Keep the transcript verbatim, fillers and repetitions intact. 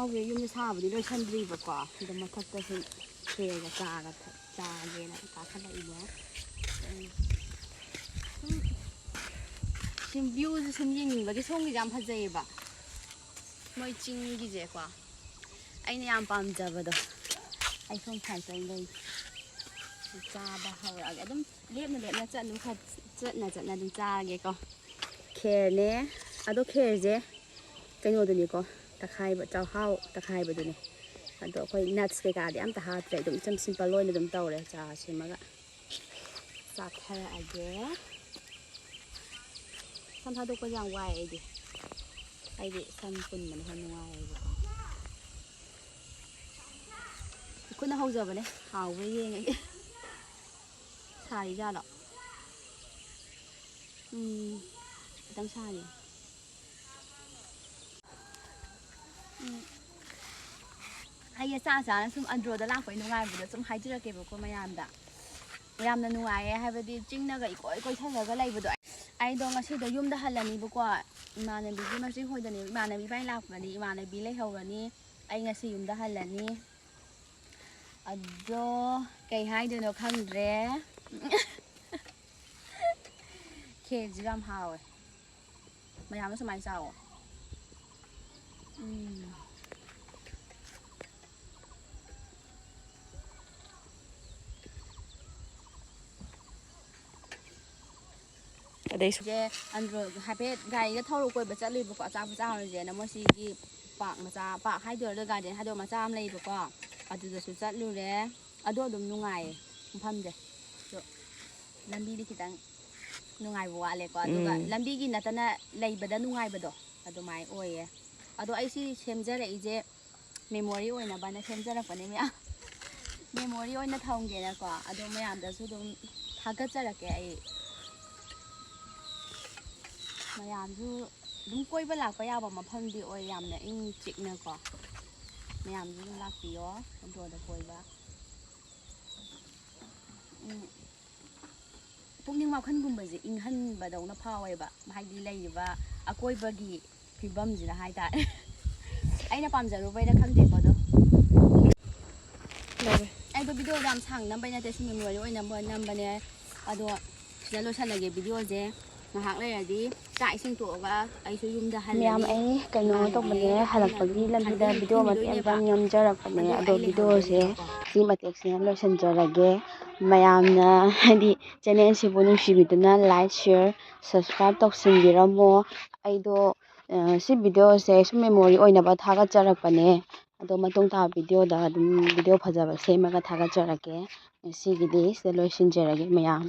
ꯍꯧꯖꯤꯛ ꯌꯨꯝꯗ ꯁꯥꯕꯗꯤ ꯂꯣꯏꯁꯟꯗ꯭ꯔꯤꯕꯀꯣ, ꯑꯗꯣ ꯃꯊꯛꯇ ꯁꯨꯝ ꯈꯦꯔꯒ ꯆꯥꯒ ꯊꯛ-, ꯆꯥꯒꯦꯅ ꯀꯥꯈꯠꯂꯛꯏꯅꯦ꯫ ꯎꯝ꯫ ꯁꯨꯝ ꯁꯨꯝ ꯚ꯭ꯌꯨꯁꯦ ꯁꯨꯝ ꯌꯦꯡꯅꯤꯡꯕꯒꯤ ꯁꯣꯝꯒꯤꯁꯦ ꯌꯥꯝ ꯐꯖꯩꯌꯦꯕ꯫ ꯃꯣꯏ ꯆꯤꯡꯒꯤꯁꯦꯀꯣ꯫ ꯑꯩꯅ ꯌꯥꯝ ꯄꯥꯝꯖꯕꯗꯣ꯫ ꯑꯩ ꯁꯣꯝ ꯁꯥꯏꯗꯇ ꯑꯣꯏꯅ ꯂꯩ꯫ ꯆꯥꯕ ꯍꯧꯔꯛꯑꯒꯦ꯫ ꯑꯗꯨꯝ ꯂꯦꯞꯅ ꯂꯦꯞꯅ ꯆꯠꯅꯨ, ꯈꯔ ꯆꯠꯅ ꯆꯠꯅ ꯑꯗꯨꯝ ꯆꯥꯔꯒꯦꯀꯣ꯫ ꯈꯦꯔꯅꯦ꯫ ꯑꯗꯣ ꯈꯦꯔꯁꯦ ꯀꯩꯅꯣꯗꯨꯅꯤꯀꯣ, ꯇꯛꯈꯥꯏꯕ, ꯆꯥꯛꯍꯥꯎ ꯇꯛꯈꯥꯏꯕꯗꯨꯅꯦ꯫ ꯑꯗꯣ ꯑꯩꯈꯣꯏ nuts ꯀꯩꯀꯥꯗꯤ ꯑꯝꯇ ꯍꯥꯞꯇ꯭ꯔꯦ, ꯑꯗꯨꯝ ꯏꯆꯝ simple ꯑꯣꯏꯅ ꯑꯗꯨꯝ ꯇꯧꯔꯦ ꯆꯥ ꯁꯦꯝꯃꯒ꯫ ꯆꯥꯊꯔꯛꯑꯒꯦ꯫ ꯁꯝ ꯊꯥꯗꯣꯛꯄꯁꯦ ꯌꯥꯝ ꯋꯥꯏ ꯑꯩꯗꯤ꯫ ꯑꯩꯗꯤ ꯁꯝ ꯄꯨꯟꯕꯅ ꯍꯦꯟꯅ ꯅꯨꯡꯉꯥꯏꯌꯦꯕꯀꯣ꯫ ꯈꯨꯠꯅ ꯍꯧꯖꯕꯅꯦ, ꯍꯥꯎꯕ꯭ꯔꯥ ꯌꯦꯡꯉꯒꯦ꯫ ꯁꯥꯔꯤꯖꯥꯠꯂꯣ? ꯎꯝ, ꯈꯤꯇꯪ ꯁꯥꯔꯤ꯫ ꯎꯝ꯫ ꯑꯩ ꯆꯥ ꯆꯥꯅ ꯁꯨꯝ ꯑꯟꯗ꯭ꯔꯣꯗ ꯂꯥꯛꯄꯩ ꯅꯨꯡꯉꯥꯏꯕꯗꯣ ꯁꯨꯝ ꯍꯥꯏꯖꯔꯛꯀꯦꯕꯀꯣ ꯃꯌꯥꯝꯗ꯫ ꯌꯥꯝꯅ ꯅꯨꯡꯉꯥꯏꯌꯦ, ꯍꯥꯏꯕꯗꯤ ꯆꯤꯡꯅꯒ ꯏꯀꯣꯏ ꯀꯣꯏꯁꯜꯂꯒ ꯂꯩꯕꯗꯣ꯫ ꯑꯩꯗꯣ ꯉꯁꯤꯗꯣ ꯌꯨꯝꯗ ꯍꯜꯂꯅꯤꯕꯀꯣ꯫ ꯏꯃꯥꯟꯅꯕꯤꯒꯤ ꯃꯆꯦ ꯍꯣꯏꯗꯅꯦ, ꯏꯃꯥꯟꯅꯕꯤ ꯏꯕꯥꯅꯤ ꯂꯥꯛꯄꯅꯤ, ꯏꯃꯥꯟꯅꯕꯤ ꯂꯩꯍꯧꯔꯅꯤ꯫ ꯑꯩ ꯉꯁꯤ ꯌꯨꯝꯗ ꯍꯜꯂꯅꯤ꯫ ꯑꯗꯣ ꯀꯩ ꯍꯥꯏꯗꯣꯏꯅꯣ ꯈꯪꯗ꯭ꯔꯦ꯫ ꯈꯦꯔꯁꯤꯁꯨ ꯌꯥꯝ ꯍꯥꯎꯋꯦ꯫ ꯃꯌꯥꯝꯅ ꯁꯨꯃꯥꯏꯅ ꯆꯥꯎꯋꯣ꯫ ꯎꯝ꯫ ꯑꯗꯩꯁꯨ ꯁꯦ, ꯑꯟꯗ꯭ꯔꯣ ꯍꯥꯏꯐꯦꯠ ꯒꯥꯔꯤꯒ ꯊꯧꯔ ꯀꯣꯏꯕ ꯆꯠꯂꯨꯏꯕꯀꯣ, ꯑꯆꯥꯄꯣꯠ ꯆꯥꯔꯨꯁꯦꯅ꯫ ꯃꯣꯏ ꯁꯤꯒꯤ park ꯃꯆꯥ, park ꯍꯥꯏꯗꯣꯏꯔꯥ garden ꯍꯥꯏꯗꯣꯏꯔꯥ, ꯃꯆꯥ ꯑꯃ ꯂꯩꯕꯀꯣ, ꯑꯗꯨꯗꯁꯨ ꯆꯠꯂꯨꯔꯦ꯫ ꯑꯗꯣ ꯑꯗꯨꯝ ꯅꯨꯡꯉꯥꯏꯌꯦ ꯃꯐꯝꯁꯦ꯫ ꯑꯗꯣ ꯂꯝꯕꯤꯗꯤ ꯈꯤꯇꯪ ꯅꯨꯡꯉꯥꯏꯕ ꯋꯥꯠꯂꯦꯀꯣ, ꯑꯗꯨꯒ ꯎꯝ꯫ ꯂꯝꯕꯤꯒꯤ ꯅꯠꯇꯅ ꯂꯩꯕꯗ ꯅꯨꯡꯉꯥꯏꯕꯗꯣ ꯑꯗꯨꯃꯥꯏꯅ ꯑꯣꯏꯌꯦ꯫ ꯑꯗꯣ ꯑꯩ ꯁꯤ ꯁꯦꯝꯖꯔꯛꯏꯁꯦ memory ꯑꯣꯏꯅꯕꯅ ꯁꯦꯝꯖꯔꯛꯄꯅꯦ ꯃꯌꯥꯝ꯫ Memory ꯑꯣꯏꯅ ꯊꯝꯒꯦꯅꯀꯣ꯫ ꯑꯗꯣ ꯃꯌꯥꯝꯗꯁꯨ ꯑꯗꯨꯝ ꯊꯥꯒꯠꯆꯔꯛꯀꯦ ꯑꯩ꯫ ꯃꯌꯥꯝꯁꯨ ꯑꯗꯨꯝ ꯀꯣꯏꯕ ꯂꯥꯛꯄ ꯌꯥꯕ ꯃꯐꯝꯗꯤ ꯑꯣꯏ, ꯌꯥꯝꯅ ꯏꯪ ꯆꯤꯛꯅꯀꯣ꯫ ꯃꯌꯥꯝꯁꯨ ꯑꯗꯨꯝ ꯂꯥꯛꯄꯤꯌꯣ ꯑꯟꯗ꯭ꯔꯣꯗ ꯀꯣꯏꯕ꯫ ꯎꯝ꯫ ꯄꯨꯛꯅꯤꯡ ꯋꯥꯈꯜꯒꯨꯝꯕꯁꯦ ꯏꯪꯍꯟꯕꯗꯧꯅ ꯐꯥꯎꯋꯦꯕ, ꯍꯥꯏꯗꯤ ꯂꯩꯔꯤꯕ ꯑꯀꯣꯏꯕꯒꯤ ꯐꯤꯕꯝꯁꯤꯅ ꯍꯥꯏꯇꯥꯔꯦ꯫ ꯑꯩꯅ ꯄꯥꯝꯖꯔꯨꯕꯩꯔ ꯈꯪꯗꯦꯀꯣ ꯑꯗꯣ꯫ ꯑꯩꯗꯣ ꯚꯤꯗꯤꯑꯣꯗꯣ ꯌꯥꯝ ꯁꯥꯡꯅ ꯅꯝꯕꯩ ꯅꯠꯇꯦ, ꯁꯨꯝ ꯃꯦꯃꯣꯔꯤ ꯑꯣꯏꯅꯕ ꯅꯝꯕꯅꯦ꯫ ꯑꯗꯣ ꯁꯤꯗ ꯂꯣꯏꯁꯜꯂꯒꯦ ꯚꯤꯗꯤꯑꯣꯁꯦ꯫ ꯉꯥꯏꯍꯥꯛ ꯂꯩꯔꯗꯤ ꯆꯥꯛ ꯏꯁꯤꯡ ꯇꯣꯛꯑꯒ ꯑꯩꯁꯨ ꯌꯨꯝꯗ ꯃꯌꯥꯝ, ꯍꯜꯂꯅꯤ꯫ ꯑꯩ ꯀꯩꯅꯣ ꯏꯃꯥꯟꯅꯕꯤ ꯇꯧꯕꯅꯦ, ꯍꯜꯂꯛꯄꯒꯤ ꯂꯝꯕꯤꯗ ꯍꯟꯗꯣꯏꯅꯦ, ꯚꯤꯗꯤꯑꯣ ꯃꯇꯦꯛ ꯑꯃꯇꯪ ꯊꯤꯟꯗꯣꯏꯅꯦꯕ꯫ ꯅꯝꯖꯔꯛꯄꯅꯦ꯫ ꯑꯗꯣ ꯑꯗꯣ ꯑꯩ ꯚꯤꯗꯤꯑꯣꯁꯦ ꯂꯩꯍꯧꯗꯣꯏꯅꯦꯕꯀꯣ꯫ ꯁꯤ ꯃꯇꯦꯛꯁꯤꯅ ꯂꯣꯏꯁꯤꯟꯖꯔꯒꯦ꯫ ꯃꯌꯥꯝꯅ ꯍꯥꯏꯗꯤ ꯆꯦꯅꯦꯜꯁꯤꯕꯨ ꯅꯨꯡꯁꯤꯕꯤꯗꯨꯅ like, share, subscribe ꯇꯧꯁꯤꯟꯕꯤꯔꯝꯃꯣ꯫ ꯑꯩꯗꯣ, ꯑ, ꯁꯤ ꯚꯤꯗꯤꯑꯣꯁꯦ ꯁꯨꯝ ꯃꯦꯃꯣꯔꯤ ꯑꯣꯏꯅꯕ ꯊꯥꯒꯠꯆꯔꯛꯄꯅꯦ꯫ ꯑꯗꯣ ꯃꯇꯨꯡ ꯇꯥꯕ ꯚꯤꯗꯤꯑꯣꯗ ꯑꯗꯨꯝ ꯚꯤꯗꯤꯑꯣ ꯐꯖꯕ ꯁꯦꯝꯃꯒ ꯊꯥꯒꯠꯆꯔꯛꯀꯦ꯫ ꯉꯁꯤꯒꯤꯗꯤ ꯁꯤꯗ ꯂꯣꯏꯁꯤꯟꯖꯔꯒꯦ ꯃꯌꯥꯝ꯫